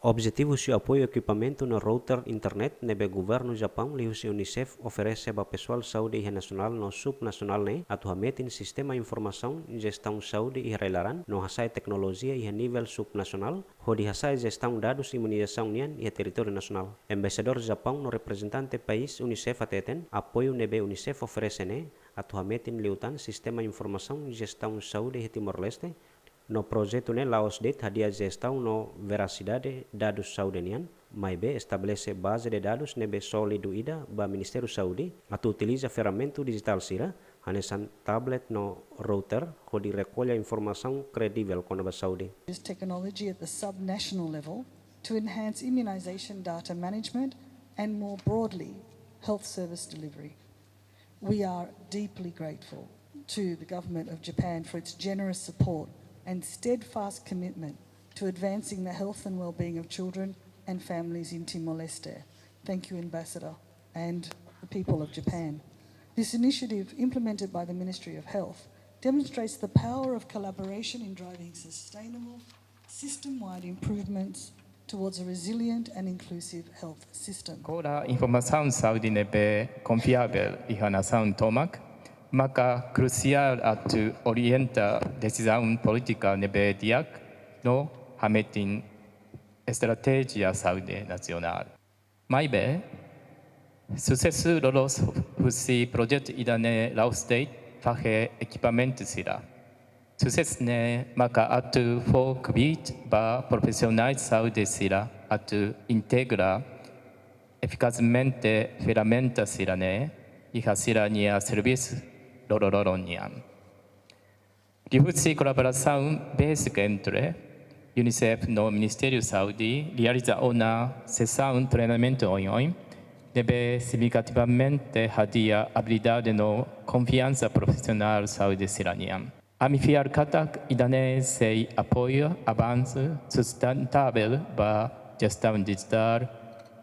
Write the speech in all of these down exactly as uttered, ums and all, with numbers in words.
Objetivu husi apoiu ekipamentu no router internet ne'ebé governu Japaun liuhusi UNICEF oferese ba pesoál saúde iha nasionál no subnasionál ne'e atu hametin sistema informasaun jestaun saúde iha rai-laran no hasa'e teknolojia iha nivel subnasionál, hodi hasa'e jestaun dadus imunizasaun nian iha territóriu nasionál. Embaixadór Japaun no reprezentante país UNICEF hateten, apoiu ne'ebé UNICEF oferese ne'e atu hametin liután sistema informasaun jestaun saúde iha Timor-Leste, no projetu ne'e la'ós de'it hadi'a jestaun no verasidade dadus saúde nian, maibé estabelese baze de dadus ne'ebé sólidu ida ba Ministériu Saúde atu utiliza ferramentu dijitál sira, hanesan tablet no router, hodi rekolla informasaun kredivel kona-ba saúde. This technology at the sub-national level to enhance immunization data management and, more broadly, health service delivery. We are deeply grateful to the Government of Japan for its generous support and steadfast commitment to advancing the health and well-being of children and families in Timor-Leste. Thank you, Ambassador, and the people of Japan. This initiative, implemented by the Ministry of Health, demonstrates the power of collaboration in driving sustainable, system-wide improvements towards a resilient and inclusive health system. Kola informasaun saúde ne'ebé konfiavel iha nasaun tomak maka krusiál atu orienta desizaun polítika ne'ebé di'ak no hametin estratéjia saúde nasionál. Maibé, susesu loloos husi projetu ida-ne'e la'ós de'it fahe ekipamentu sira. Susesu ne'e maka atu fó kbiit ba profisionál saúde sira atu integra efikazmente ferramenta sira-ne'e iha sira-nia servisu loroloron nian. Liuhusi kolaborasaun besik entre UNICEF no Ministériu Saúde, realiza ona sesaun treinamentu oioin ne'ebé signifikativamente hadi'a abilidade no konfiansa profisionál saúde sira-nian. Ami fiar katak ida-ne'e sei apoia avansu sustentável ba jestaun dijitál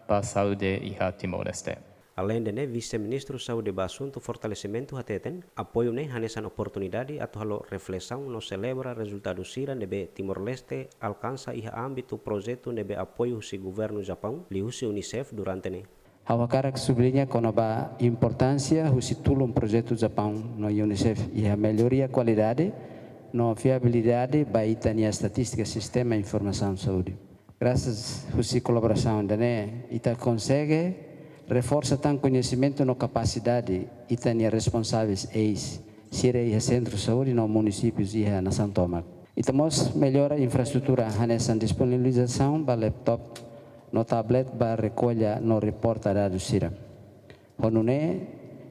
ba saúde iha Timor-Leste. Aleinde ne'e, Vise-Ministru Saúde ba Asuntu Fortalesimentu hateten, apoiu ne'e hanesan oportunidade atu halo reflesaun no selebra rezultadu sira ne'ebé Timor-Leste alkansa iha ámbitu projetu ne'ebé apoiu husi governu Japaun liuhusi UNICEF durante ne'e. Ha'u hakarak subliña kona-ba importánsia husi tulun projetu Japaun no UNICEF iha melloria kualidade no fiabilidade ba ita-nia estatístika sistema informasaun saúde. Grasas husi kolaborasaun ida-ne'e, ita konsege reforsa tan koñesimentu no kapasidade ita-nia responsáveis eis sira iha sentru saúde no munisípius iha nasaun tomak. Ita mós mellora infraestrutura hanesan disponibilizasaun ba laptop no tablet ba rekolla no reporta dadus sira. Ho nune'e,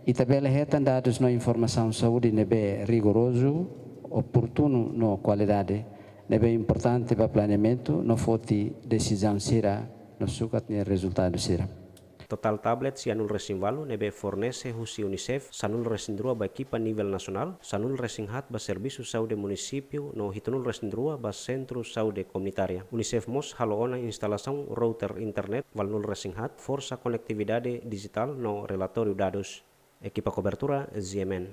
ita bele hetan dadus no informasaun saúde ne'ebé rigorozu, oportunu no kualidade, ne'ebé importante ba planeamentu no foti desizaun sira no sukat nia rezultadu sira. Totál tablet sianulu resin ualu ne'ebé fornese husi UNICEF, sanulu resin rua ba ekipa nivel nasionál, sanulu resin haat ba servisu saúde munisípiu no hitunulu resin rua ba sentru saúde komunitária. UNICEF mós halo ona instalasaun router internet ualunulu resin haat, forsa konektividade dijitál no relatóriu dadus. Ekipa kobertura, Z M N.